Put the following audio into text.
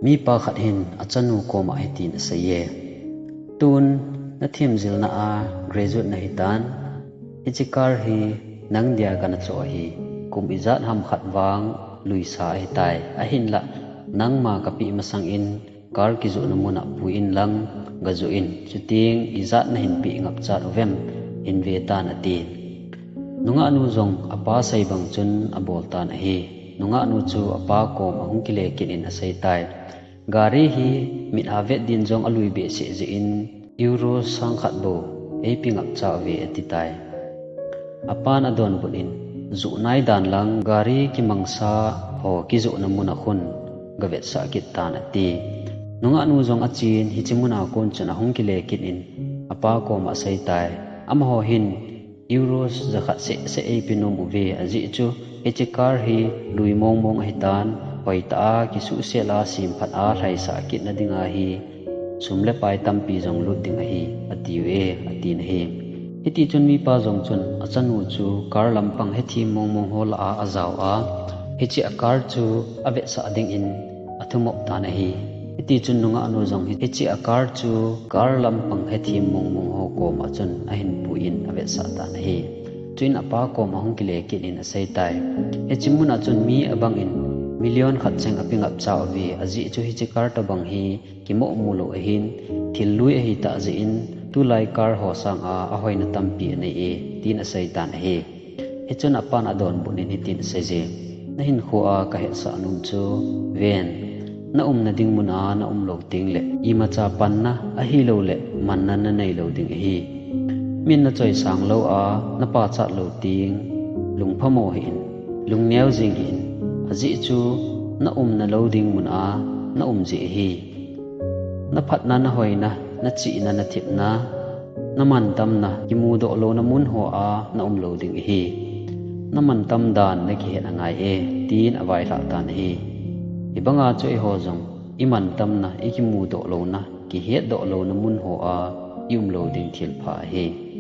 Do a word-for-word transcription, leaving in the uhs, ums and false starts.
Mipa khat hin achanu koma hitin aseiye, tun nathemjilna a graduate nahitan, hiche car hi nang dia kana choh ahi, kum ijat ham khat vang luisa ahitai, ahinlah nangma kapeh masangin car kijohna muna pui inlang gajoh in, chuteng ijat nahin peh ngapchat uvem, hin vetan atin. Nungahnu jong apa sei bang chun abol tan ahi. Nungahnu chu apa kom ahung kile kit in aseitai, gari hi mit a vet din jong alui behseh jeh in euro sang khat bou eipe ngapcha uve atitai. Apan adonbut in, joh nai dan lang gari kimangsa ho kijohna muna khun gavetsah kit tan ati. Nungahnu jong achen hiche muna kon chun ahung kile kit in apa koma aseitai, amaho hin euros jakhat sehseh eipe nom uve, ajeh chu hiche car hi lui mongmong ahitan, hoitah a kisuhsel a semphat a lhaisah kitna dinga hi sum le pai tampi jong lut ding ahi, atiuve, atin ahi. Hitichun mipa jong chun achanu chu car lampang hethem mongmong ho lah a ajao a, hiche a car chu avetsah dingin athumop tan ahi. Hitichun nungahnu jong hiche a car chu car lampang hethem mongmong ho koma chun ahin pui in avetsah tan ahi. Chuin apa kom ahung kile kit in aseitai, hiche muna chun mi abangin million khat cheng ape ngapcha uve, ajeh chu hiche car tobang hi kimohmu lou ahin, thil lui ahitah jeh in tulai car ho sanga ahoina tampi anei e, tin aseitan ahi. Hichun apan adonbut in hitin aseije, nahinkhoa kahetsah nom chu ven, naumna ding muna naum lou tengleh imacha panna ahilouleh manna nanei lou ding ahi. Min nachoisang lou a napachat lou teng lungphamo hih in, lungneo jing hih in, ajeh chu naumna lou ding muna naum jeh ahi. Naphatna, nahoina, nachihna, nathepna, namantamna kimudoh louna mun hoa naum lou ding ahi. Namantam dan nakihet angai e, tin availhah tan ahi. Hibanga chu eiho jong imantamna, ikimudoh louna, kihetdoh louna mun hoa ium lou ding thilpha ahi.